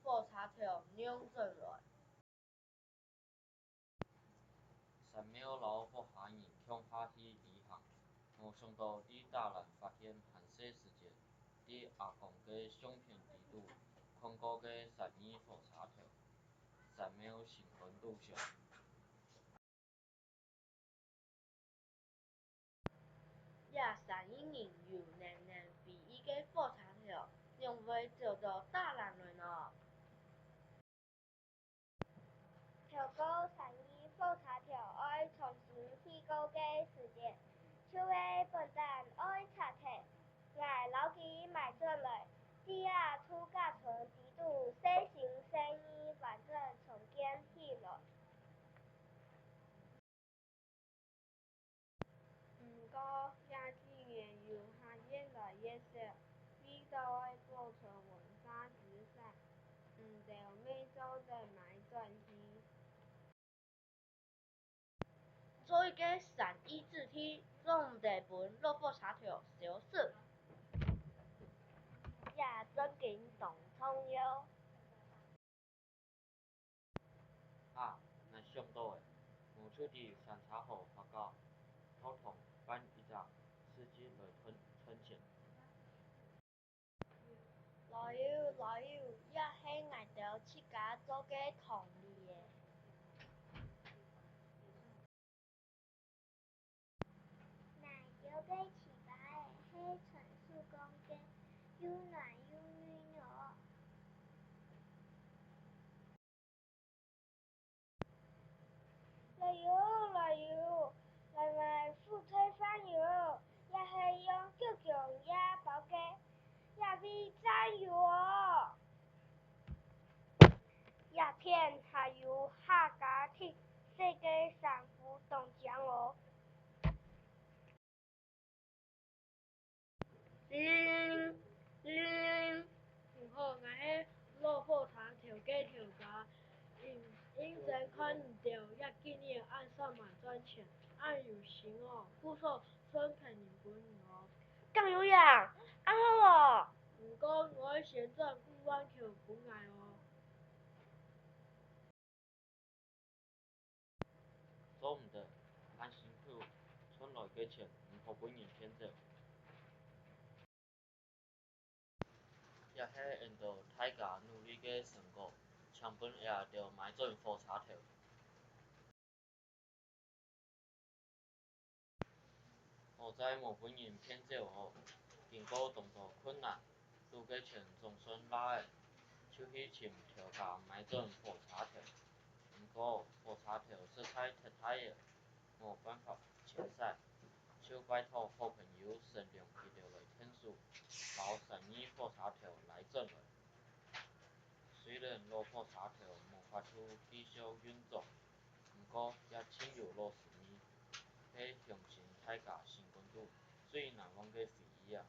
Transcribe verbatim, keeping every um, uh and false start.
火車頭扭轉來。山貓摎屋下人共下去旅行，無想到在打蘭發現還細時節，在阿公个相片裡肚看過个三義火車頭，山貓心肝肚想。 這三義人有能能飛一个火車頭，仰會走到打蘭來呢？頭過三義火車頭愛重新起過个時節，就係本旦愛拆忒。𠊎摎佢買轉來，在這度假村裡肚細心細意完整重建起來。 毋過，這幾年遊客越來越少，為著愛保存文化資產，毋兜乜做得買轉去。做一个三義之地，做毋得分老火車頭消失。這正經當重要。 啊，𠊎想到了，無就在山茶河發酵，教堂辦一隻市集來賺，賺錢。老友，老友，這係𠊎兜自家做个糖梨仔。 𠊎兜个粢粑仔係純手工个，又軟又嫩哦。老友，老友，來買苦菜飯喲，這係用九九一包个，這味正有哦！ 這片還有客家特色个衫褲當靚哦。鈴鈴鈴鈴，你好，𠊎係老火車頭个頭家，應，應徵看你兜這幾日恁煞猛賺錢，恁有心哦，故所送便宜分你哦。 敢有影？恁好哦！毋過𠊎愛先轉五萬箍分𠊎哦。做毋得，恁辛苦賺來个錢毋好分人騙走。這係𠊎兜大家努力个成果，請分𠊎兜買轉火車頭。 好在無分人騙走哦。經過當多困難，堵个錢總算罅仔，就去尋頭家買轉火車頭。毋過火車頭實在忒大了，無辦法遷徙，就拜託好朋友善良佢兜來𢯭手，摎三義火車頭拉轉來。 雖然老火車頭無法度繼續運作，毋過也盡有老時味，係鄉親大家心肝肚最難忘个回憶啊！